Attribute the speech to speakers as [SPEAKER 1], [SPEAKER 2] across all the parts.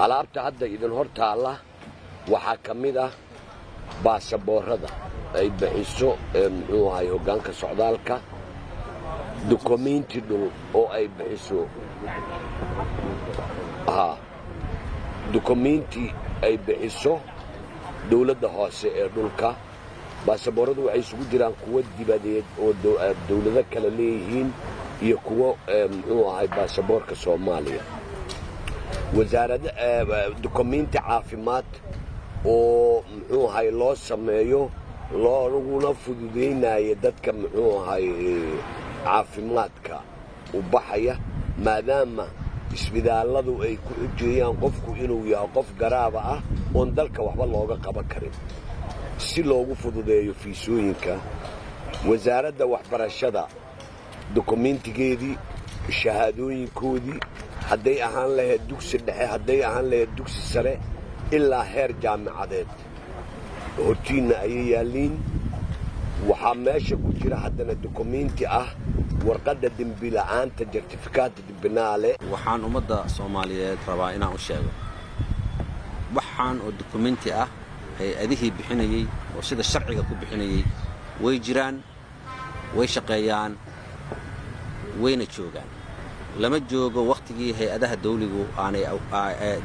[SPEAKER 1] Alaabta hadda idin hor taalla waxaa ka mid ah baasaboorada ay bixiso, muxuu ahay, hoggaanka socdaalka, dukumiinti dhul oo ay bixiso, ha, dukumiinti ay bixiso dawladda hoose ee dhulka. Baasabooradu waxay isugu jiraan kuwo dibadeed oo dawlado kale leeyihiin iyo kuwo, muxuu ahay, baasaboorka Soomaaliya. Wasaarada dukumiinti caafimaad oo, muxuu ahay, loo sameeyo looguna fududaynaya dadka, muxuu ahay, caafimaadka u baxaya, maadaama isbitaalladu ay ku xujeeyaan qofku inuu yahay qof garaaba ah oon dalka waxba looga qaban karin, si loogu fududeeyo fiisooyinka. Wasaaradda waxbarashada dukumiintigeedii, shahaadooyinkoodii, hadday ahaan lahayd dugsi dhexe, hadday ahaan lahayd dugsi sare, ilaa heer jaamicadeed, hortiinna ayay yaalliin. Waxaa meesha ku jira haddana dukumiinti ah warqadda dembila'aanta, certificato di penale.
[SPEAKER 2] Waxaan ummadda Soomaaliyeed rabaa inaan u sheego, waxaan oo dukumenti ah hay-adihii bixinayey oo sida sharciga ku bixinayey way jiraan, way shaqeeyaan, wayna joogaan. Lama joogo wakhtigii hay-adaha dawligu aanay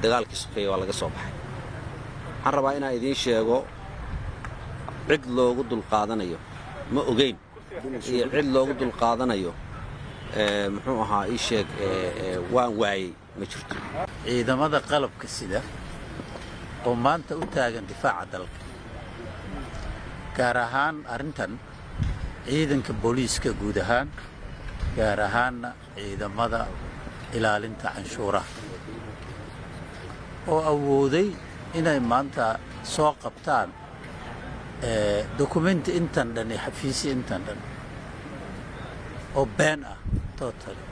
[SPEAKER 2] dagaalkii sokeeye, waa laga soo baxay. Waxaan rabaa inaan idiin sheego, cid loogu dulqaadanayo ma ogayn iyo cid loogu dulqaadanayo, muxuu ahaa, ii sheeg, waan waayey, ma jirto.
[SPEAKER 3] Ciidamada qalabka sida oo maanta u taagan difaaca dalka, gaar ahaan arrintan ciidanka booliiska guud ahaan, gaar ahaanna ciidamada ilaalinta canshuuraha oo awooday inay maanta soo qabtaan dokumenti intan dhan iyo xafiisyo intan dhan oo been ah totally.